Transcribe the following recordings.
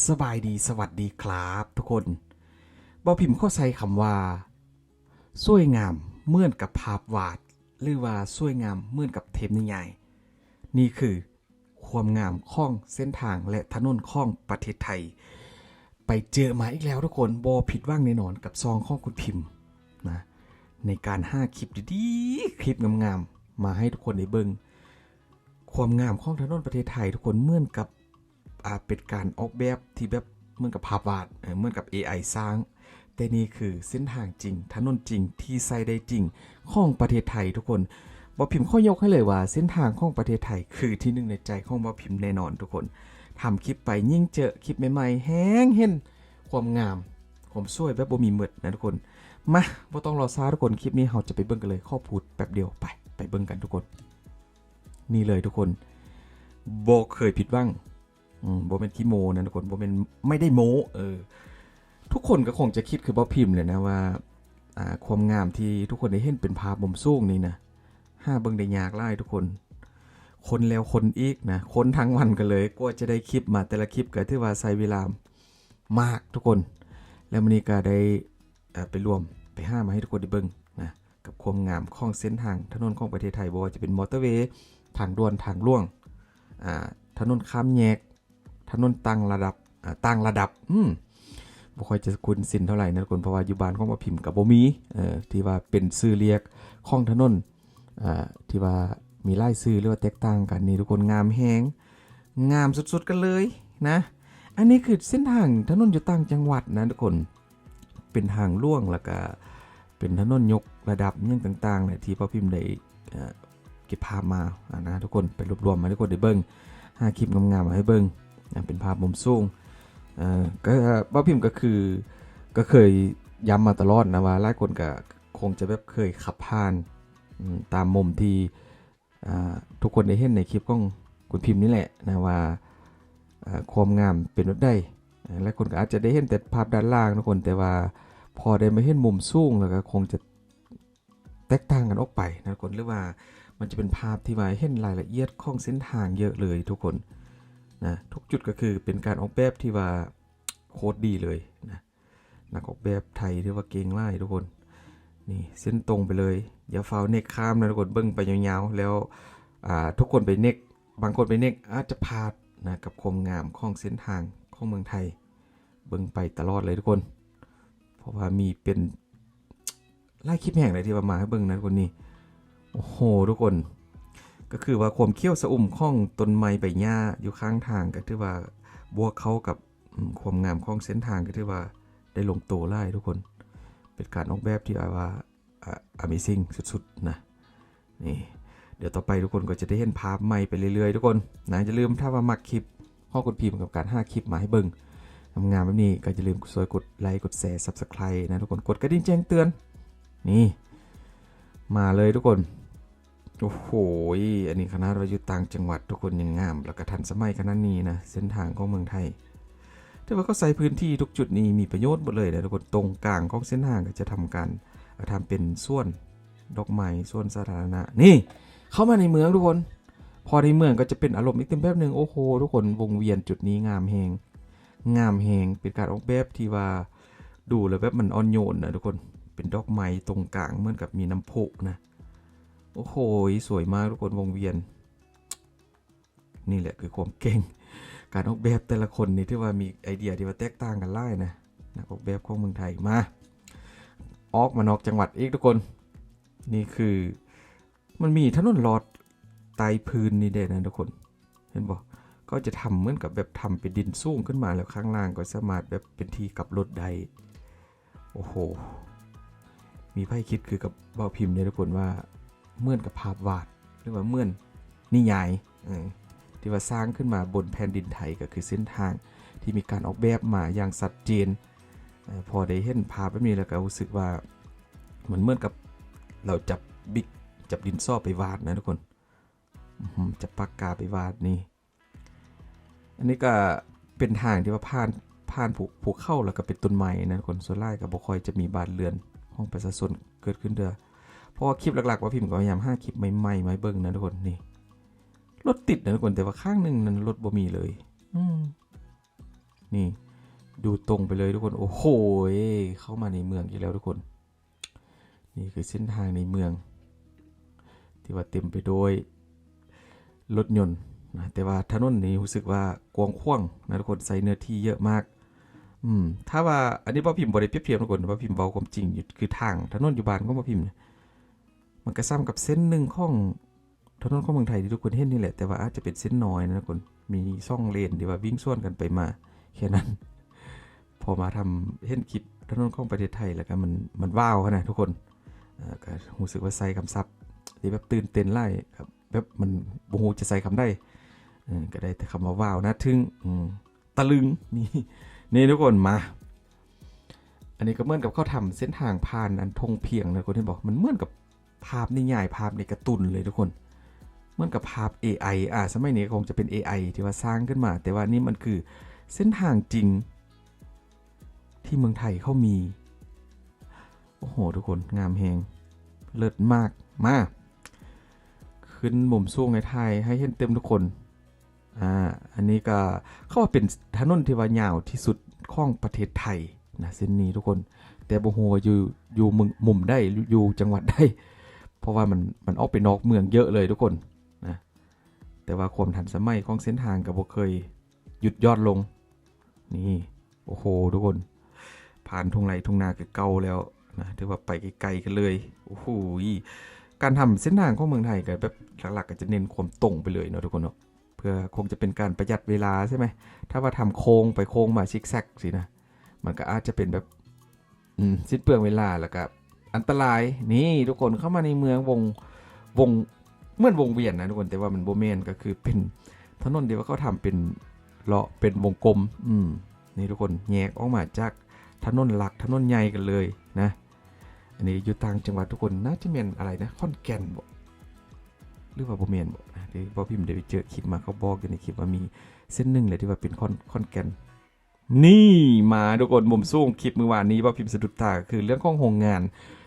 ສະບາຍດີ ສະຫວັດດີຄັບທຸກຄົນ. ເບົາພິມຂໍໃຊ້ຄຳວ່າ ສວຍງາມເໝືອນກັບພາບວາດ ຫຼືວ່າສວຍງາມເໝືອນກັບເທບນິຍາຍ. ນີ້ຄືຄວາມງາມຂອງເສັ້ນທາງ ແລະ ຖະໜົນຂອງປະເທດໄທ. ໄປເຈີມາອີກແລ້ວທຸກຄົນ, ບໍ່ຜິດຫວັງແນ່ນອນກັບຊ່ອງຂອງຄຸນພິມນະ ໃນການຫາຄລິບດີໆ ຄລິບງາມໆ ມາໃຫ້ທຸກຄົນໄດ້ເບິ່ງ. ຄວາມງາມຂອງຖະໜົນປະເທດໄທທຸກຄົນ ເໝືອນກັບ ອ່າ ເປັນການອອກແບບທີ່ແບບເໝືອນກັບພາບວາດ ເອີ ເໝືອນກັບເອໄອສ້າງ, ແຕ່ນີ້ຄືເສັ້ນທາງຈິງ ຖະໜົນຈິງທີ່ໃຊ້ໄດ້ຈິງຂອງປະເທດໄທທຸກຄົນ. ເບົາພິມຂໍຍົກໃຫ້ເລີຍວ່າເສັ້ນທາງຂອງປະເທດໄທຄືທີໜຶ່ງໃນໃຈຂອງເບົາພິມແນ່ນອນທຸກຄົນ. ທຳຄລິບໄປຍິ່ງເຈີຄລິບໃໝ່ໆ ແຮ່ງເຫັນຄວາມງາມ ຄວາມສວຍແບບບໍ່ມີໝົດນະທຸກຄົນ. ມາ ບໍ່ຕ້ອງລໍຊ້າທຸກຄົນ, ຄລິບນີ້ເຮົາຈະໄປເບິ່ງກັນເລີຍ. ຂໍພູດແປັບດຽວ ໄປ ໄປເບິ່ງກັນທຸກຄົນ. ນີ້ເລີຍທຸກຄົນ ບໍ່ເຄີຍຜິດຫວັງ. ອືມ ບໍ່ແມ່ນຂີ້ໂມ້ນະທຸກຄົນ, ບໍ່ແມ່ນ ໄມ່ໄດ້ໂມ້. ເອີ ທຸກຄົນກໍຄົງຈະຄິດຄືເບົາພິມແຫຼະນະວ່າ ອ່າ ຄວາມງາມທີ່ທຸກຄົນໄດ້ເຫັນເປັນພາບມຸມສູງນີ້ນະ ຫາເບິ່ງໄດ້ຍາກຫຼາຍທຸກຄົນ. ຄົ້ນແລ້ວຄົ້ນອີກນະ, ຄົ້ນທັງວັນກັນເລີຍ ກວ່າຈະໄດ້ຄລິບມາແຕ່ລະຄລິບ ກໍຖືວ່າໃຊ້ເວລາມາກທຸກຄົນ. ແລ້ວມື້ນີ້ກໍໄດ້ ເອີ ໄປລວມ ໄປຫາມາໃຫ້ທຸກຄົນໄດ້ເບິ່ງນະ ກັບຄວາມງາມຂອງເສັ້ນທາງຖະໜົນຂອງປະເທດໄທ, ບໍ່ວ່າຈະເປັນມໍເຕີເວ, ທາງດ່ວນ, ທາງຫຼວງ, ອ່າ ຖະໜົນຂ້າມແຍກ, ຖະໜົນຕ່າງລະດັບ, ອ່າ ຕ່າງລະດັບ. ອືມ ບໍ່ຄ່ອຍຈະຄຸ້ນຊິນເທົ່າໃດນະທຸກຄົນ, ເພາະວ່າຢູ່ບ້ານຂອງເບົາພິມກໍບໍ່ມີ ເອີ ທີ່ວ່າເປັນຊື່ລຽກຂອງຖະໜົນ ອ່າ ທີ່ວ່າມີຫຼາຍຊື່ ຫຼືວ່າແຕກຕ່າງກັນ. ນີ້ທຸກຄົນ ງາມແຮງ, ງາມສຸດໆກັນເລີຍນະ. ອັນນີ້ຄືເສັ້ນທາງຖະໜົນຢູ່ຕ່າງຈັງຫວັດນະທຸກຄົນ, ເປັນທາງຫຼວງ ແລ້ວກະເປັນຖະໜົນຍົກລະດັບຫຍັງຕ່າງໆນະ ທີ່ເບົາພິມໄດ້ ເອີ ເກັບພາບມານະທຸກຄົນ, ໄປລວບລວມມາໃຫ້ທຸກຄົນໄດ້ເບິ່ງ, ຫາຄລິບງາມໆມາໃຫ້ເບິ່ງນະ, ເປັນພາບມຸມສູງ. ເອີ ກໍເບົາພິມກໍຄື ກໍເຄີຍຢ້ຳມາຕະຫຼອດນະ ວ່າຫຼາຍຄົນກໍຄົງຈະແບບເຄີຍຂັບຜ່ານ ອືມ ຕາມມຸມທີ່ ອ່າ ທຸກຄົນໄດ້ເຫັນໃນຄລິບຂອງຄຸນພິມນີ້ແຫຼະນະ ວ່າ ເອີ ຄວາມງາມເປັນແບບໃດ. ເອີ ຫຼາຍຄົນກໍອາດຈະໄດ້ເຫັນແຕ່ພາບດ້ານລ່າງທຸກຄົນ, ແຕ່ວ່າພໍໄດ້ມາເຫັນມຸມສູງ ແລ້ວກໍຄົງຈະແຕກຕ່າງກັນອອກໄປນະທຸກຄົນ, ຫຼືວ່າມັນຈະເປັນພາບທີ່ວ່າເຫັນລາຍລະອຽດຂອງເສັ້ນທາງເຍອະເລີຍທຸກຄົນນະ. ທຸກຈຸດກໍຄືເປັນການອອກແບບທີ່ວ່າໂຄດດີເລີຍນະ. ນັກອອກແບບໄທຖືວ່າເກັ່ງຫຼາຍທຸກຄົນ. ນີ້ເສັ້ນຕົງໄປເລີຍ, ຢ່າຟ້າວເນັກຂ້າມນະທຸກຄົນ, ເບິ່ງໄປຍາວໆ ແລ້ວ ອ່າ ທຸກຄົນໄປເນັກ, ບາງຄົນໄປເນັກອາດຈະພາດນະ ກັບຄວາມງາມຂອງເສັ້ນທາງຂອງເມືອງໄທ. ເບິ່ງໄປຕະຫຼອດເລີຍທຸກຄົນ, ເພາະວ່າມີເປັນຫຼາຍຄລິບແຮງເລີຍທີ່ວ່າມາໃຫ້ເບິ່ງນະທຸກຄົນ. ນີ້ ໂອ້ໂຫ ທຸກຄົນ, ກໍຄືວ່າຄວາມຂຽວຊະອຸ່ມຂອງຕົ້ນໄມ້ໃບຫຍ້າຢູ່ຂ້າງທາງ ກໍຖືວ່າບວກເຂົ້າກັບ ອືມ ຄວາມງາມຂອງເສັ້ນທາງ ກໍຖືວ່າໄດ້ລົງໂຕຫຼາຍທຸກຄົນ. ເປັນການອອກແບບທີ່ ອາ ວ່າ ອາ ອາເມຊິງສຸດໆນະ. ນີ້ ດຽວຕໍ່ໄປທຸກຄົນກໍຈະໄດ້ເຫັນພາບໃໝ່ໄປເລື້ອຍໆທຸກຄົນນະ. ຢ່າລືມ ຖ້າວ່າມັກຄລິບຂອງຄຸນພິມກັບການຫາຄລິບມາໃຫ້ເບິ່ງງາມໆແບບນີ້ ກໍຢ່າລືມຊ່ວຍກົດໄລ ກົດແຊ ຊັບສະໄຄຣບ໌ນະທຸກຄົນ, ກົດກະດິ່ງແຈ້ງເຕືອນ. ນີ້ ມາເລີຍທຸກຄົນ. ໂອ້ໂຫ ອັນນີ້ຂະໜາດວ່າຢູ່ຕ່າງຈັງຫວັດທຸກຄົນຍັງງາມ ແລ້ວກະທັນສະໄໝຂະໜາດນີ້ນະ, ເສັ້ນທາງຂອງເມືອງໄທ. ແຕ່ວ່າເຂົາໃຊ້ພື້ນທີ່ທຸກຈຸດນີ້ມີປະໂຫຍດໝົດເລີຍນະທຸກຄົນ. ຕົງກາງຂອງເສັ້ນທາງກໍຈະທຳການ ເອີ ທຳເປັນສວນດອກໄມ້, ສວນສາທາລະນະ. ນີ້ ເຂົ້າມາໃນເມືອງທຸກຄົນ, ພໍໃນເມືອງກໍຈະເປັນອາລົມອີກເຕັມແບບໜຶ່ງ. ໂອ້ໂຫ ທຸກຄົນ, ວົງວຽນຈຸດນີ້ງາມແຮງ, ງາມແຮງ, ເປັນການອອກແບບທີ່ວ່າດູແລ້ວແບບມັນອ່ອນໂຍນນະທຸກຄົນ, ເປັນດອກໄມ້ຕົງກາງເໝືອນກັບມີນ້ຳພຸນະ. ໂອ້ໂຫ ສວຍມາກທຸກຄົນ, ວົງວຽນ. ນີ້ແຫຼະຄືຄວາມເກັ່ງ, ການອອກແບບແຕ່ລະຄົນນີ້ຖືວ່າມີໄອເດຍທີ່ວ່າແຕກຕ່າງກັນຫຼາຍນະ, ນັກອອກແບບຂອງເມືອງໄທ. ມາ ອອກມານອກຈັງຫວັດອີກທຸກຄົນ. ນີ້ຄືມັນມີຖະໜົນລອດໃຕ້ພື້ນນີ້ເດ້ນະທຸກຄົນ, ເຫັນບໍ່? ເຂົາຈະທຳເໝືອນກັບແບບທຳເປັນດິນສູງຂຶ້ນມາ ແລ້ວຂ້າງລ່າງກໍສາມາດແບບເປັນທີ່ກັບລົດໄດ້. ໂອ້ໂຫ ມີໃຜຄິດຄືກັບເບົາພິມເດ້ທຸກຄົນ ວ່າເໝືອນກັບພາບວາດ ຫຼືວ່າເໝືອນນິຍາຍ ເອີ ທີ່ວ່າສ້າງຂຶ້ນມາບົນແຜ່ນດິນໄທ, ກໍຄືເສັ້ນທາງທີ່ມີການອອກແບບມາຢ່າງຊັດເຈນ. ເອີ ພໍໄດ້ເຫັນພາບແບບນີ້ແລ້ວກໍຮູ້ສຶກວ່າມັນເໝືອນກັບເຮົາຈັບບິກ ຈັບດິນສໍໄປວາດນະທຸກຄົນ. ອື ຈັບປາກກາໄປວາດນີ້. ອັນນີ້ກໍເປັນທາງທີ່ວ່າຜ່ານ ຜ່ານພູ ພູເຂົາ ແລ້ວກໍເປັນຕົ້ນໄມ້ນະທຸກຄົນ. ສ່ວນຫຼາຍກໍບໍ່ຄ່ອຍຈະມີບ້ານເຮືອນຂອງປະຊາຊົນເກີດຂຶ້ນເທື່ອ, ເພາະວ່າຄລິບຫຼັກໆ ວ່າພິມກໍພະຍາຍາມຫາຄລິບໃໝ່ໆ ມາໃຫ້ເບິ່ງນະທຸກຄົນ. ນີ້ ລົດຕິດນະທຸກຄົນ, ແຕ່ວ່າຂ້າງໜຶ່ງນັ້ນລົດບໍ່ມີເລີຍ. ອືມ. ນີ້ ດູຕົງໄປເລີຍທຸກຄົນ. ໂອ້ໂຫ ເຂົ້າມາໃນເມືອງອີກແລ້ວທຸກຄົນ. ນີ້ຄືເສັ້ນທາງໃນເມືອງ ທີ່ວ່າເຕັມໄປດ້ວຍລົດຍົນນະ, ແຕ່ວ່າຖະໜົນນີ້ຮູ້ສຶກວ່າກວ້າງຂວາງນະທຸກຄົນ, ໃຊ້ເນື້ອທີ່ເຍອະມາກ. ອືມ ຖ້າວ່າ ອັນນີ້ບ່າວພິມບໍ່ໄດ້ປຽບທຽບນະທຸກຄົນ, ບ່າວພິມເວົ້າຄວາມຈິງຢູ່ ຄືທາງຖະໜົນຢູ່ບ້ານຂອງບ່າວພິມ ມັນກະສ່ຳກັບເສັ້ນໜຶ່ງຂອງ ຖະໜົນຂອງເມືອງໄທທີ່ທຸກຄົນເຫັນນີ້ແຫຼະ, ແຕ່ວ່າອາດຈະເປັນເສັ້ນນ້ອຍນະທຸກຄົນ, ມີສອງເລນທີ່ວ່າວິ່ງສວນກັນໄປມາແຄ່ນັ້ນ. ພໍມາທຳ ເຫັນຄລິບຖະໜົນຂອງປະເທດໄທ ແລ້ວກໍມັນ ມັນວ້າວຫັ້ນນະທຸກຄົນ. ເອີ ກໍຮູ້ສຶກວ່າໃຊ້ຄຳສັບທີ່ແບບຕື່ນເຕັ້ນຫຼາຍ, ແບບມັນບໍ່ຮູ້ຈະໃຊ້ຄຳໃດ. ເອີ ກໍໄດ້ແຕ່ຄຳວ່າວ້າວ, ໜ້າທຶ້ງ, ອືມ ຕະລຶງ. ນີ້ ນີ້ທຸກຄົນ ມາ ອັນນີ້ກໍເໝືອນກັບເຂົາທຳເສັ້ນທາງຜ່ານອັນທົ່ງພຽງນະທຸກຄົນ, ເຫັນບໍ່? ມັນເໝືອນກັບ ພາບນິຍາຍ ພາບໃນກາຕູນເລີຍທຸກຄົນ, ເໝືອນກັບພາບເອໄອ. ອາ ສະໄໝນີ້ກໍຄົງຈະເປັນເອໄອທີ່ວ່າສ້າງຂຶ້ນມາ, ແຕ່ວ່ານີ້ມັນຄືເສັ້ນທາງຈິງທີ່ເມືອງໄທເຂົາມີ. ໂອ້ໂຫ ທຸກຄົນ ງາມແຮງ ເລີດມາກ. ມາ ຂຶ້ນມຸມສູງໃຫ້ຖ່າຍໃຫ້ເຫັນເຕັມທຸກຄົນ. ອາ ອັນນີ້ກໍເຂົາວ່າເປັນຖະໜົນທີ່ວ່າຍາວທີ່ສຸດຂອງປະເທດໄທນະ ເສັ້ນນີ້ທຸກຄົນ, ແຕ່ບໍ່ຮູ້ວ່າຢູ່ ຢູ່ເມືອງ ມຸມໃດ ຢູ່ ຢູ່ຈັງຫວັດໃດ, ເພາະວ່າມັນ ມັນອອກໄປນອກເມືອງເຍອະເລີຍທຸກຄົນນະ. ແຕ່ວ່າຄວາມທັນສະໄໝຂອງເສັ້ນທາງກໍບໍ່ເຄີຍຢຸດຢ່ອນລົງ. ນີ້ ໂອ້ໂຫ ທຸກຄົນ ຜ່ານທົ່ງໄຮ່ທົ່ງນາຄືເກົ່າແລ້ວນະ, ຖືວ່າໄປໄກໆກັນເລີຍ. ໂອ້ໂຫ ການທຳເສັ້ນທາງຂອງເມືອງໄທກໍແບບ ຫຼັກໆກໍຈະເນັ້ນຄວາມຕົງໄປເລີຍເນາະທຸກຄົນເນາະ, ເພື່ອຄົງຈະເປັນການປະຢັດເວລາໃຊ່ໄໝ. ຖ້າວ່າທຳໂຄ້ງໄປໂຄ້ງມາຊິກແຊັກຊີ້ນະ ມັນກໍອາດຈະເປັນແບບ ອືມ ສິ້ນເປືອງເວລາ ແລ້ວກໍອັນຕະລາຍ. ນີ້ທຸກຄົນ ເຂົ້າມາໃນເມືອງ ວົງ ວົງ ເໝືອນວົງວຽນນະທຸກຄົນ, ແຕ່ວ່າມັນບໍ່ແມ່ນ, ກໍຄືເປັນຖະໜົນທີ່ວ່າເຂົາທຳເປັນເລາະ ເປັນວົງກົມ. ອືມ ນີ້ທຸກຄົນ ແຍກອອກມາຈາກຖະໜົນຫຼັກ ຖະໜົນໃຫຍ່ກັນເລີຍນະ. ອັນນີ້ຢູ່ຕ່າງຈັງຫວັດທຸກຄົນ, ໜ້າຈະແມ່ນອະໄລນະ ຂອນແກ່ນບໍ ຫຼືວ່າບໍ່ແມ່ນບໍນະ? ທີ່ບ່າວພິມໄດ້ໄປເຈີຄລິບມາ ເຂົາບອກຢູ່ໃນຄລິບວ່າມີເສັ້ນໜຶ່ງແຫຼະທີ່ວ່າເປັນຂອນ ຂອນແກ່ນ. ນີ້ມາທຸກຄົນ ມຸມສູງ ຄລິບມື້ວານນີ້ບ່າວພິມສະດຸດຕາ ກໍຄືເລື່ອງຂອງໂຮງງານ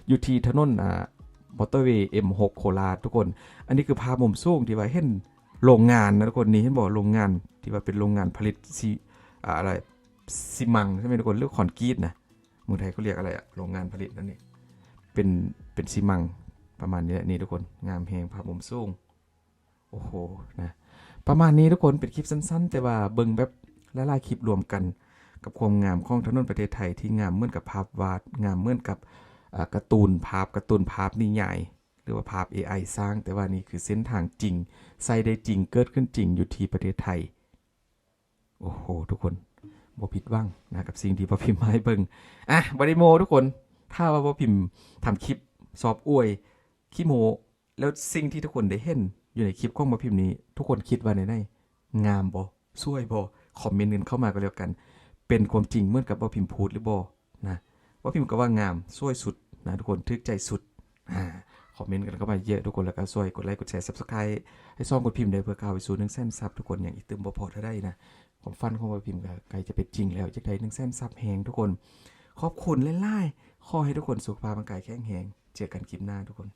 ຢູ່ທີ່ຖະໜົນ ອາ ມໍເຕີເວ ເອັມຫົກ ໂຄລາດທຸກຄົນ. ອັນນີ້ຄືພາບມຸມສູງທີ່ວ່າເຫັນໂລງງານນະທຸກຄົນ. ນີ້ເຫັນບໍ່ ໂລງງານທີ່ວ່າເປັນໂລງງານຜະລິດຊີ ອາ ອະໄລ ຊີມັງໃຊ່ໄໝທຸກຄົນ ຫຼືຄອນກຣີດນະ. ເມືອງໄທເຂົາລຽກອະໄລອະ ໂລງງານຜະລິດອັນນີ້ ເປັນ ເປັນຊີມັງປະມານນີ້ແຫຼະ. ນີ້ທຸກຄົນ ງາມແຮງ ພາບມຸມສູງ. ໂອ້ໂຫ ນະ ປະມານນີ້ທຸກຄົນ ເປັນຄລິບສັ້ນໆ ແຕ່ວ່າເບິ່ງແບບຫຼາຍໆຄລິບລວມກັນ ກັບຄວາມງາມຂອງຖະໜົນປະເທດໄທ ທີ່ງາມເໝືອນກັບພາບວາດ ງາມເໝືອນກັບ ອາ ກາຕູນ ພາບກາຕູນ ພາບນິຍາຍ ຫຼືວ່າພາບເອໄອສ້າງ, ແຕ່ວ່ານີ້ຄືເສັ້ນທາງຈິງ ໃຊ້ໄດ້ຈິງ ເກີດຂຶ້ນຈິງຢູ່ທີ່ປະເທດໄທ. ໂອ້ໂຫ ທຸກຄົນ ບໍ່ຜິດຫວັງນະ ກັບສິ່ງທີ່ບ່າວພິມມາໃຫ້ເບິ່ງ. ອະ ບໍ່ໄດ້ໂມ້ທຸກຄົນ, ຖ້າວ່າບ່າວພິມທຳຄລິບຊອບອວຍ ຂີ້ໂມ້ ແລ້ວສິ່ງທີ່ທຸກຄົນໄດ້ເຫັນຢູ່ໃນຄລິບຂອງບ່າວພິມນີ້ ທຸກຄົນຄິດວ່າແນວໃດ? ງາມບໍ່? ສວຍບໍ່? ຄອມເມັນກັນເຂົ້າມາກໍແລ້ວກັນ. ເປັນຄວາມຈິງເໝືອນກັບບ່າວພິມພູດຫຼືບໍ່ນະ? ບ່າວພິມກໍວ່າງາມ, ສວຍສຸດນະທຸກຄົນ, ຖືກໃຈສຸດ. ອາ ຄອມເມັນກັນເຂົ້າມາເຍອະທຸກຄົນ, ແລ້ວກໍຊ່ວຍກົດໄລ ກົດແຊ Subscribe ໃຫ້ຊ່ອງບ່າວພິມເດີ ເພື່ອກ້າວໄປສູ່ໜຶ່ງແສນຊັບ. ທຸກຄົນ ຍັງອີກຕື່ມບໍ່ພໍເທົ່າໃດນະ. ຄວາມຝັນຂອງບ່າວພິມກໍໃກ້ຈະເປັນຈິງແລ້ວ, ຢາກໄດ້ໜຶ່ງແສນຊັບແຮງທຸກຄົນ. ຂອບຄຸນຫຼາຍໆ, ຂໍໃຫ້ທຸກຄົນສຸຂະພາບຮ່າງກາຍແຂງແຮງ. ເຈີກັນຄລິບໜ້າທຸກຄົນ.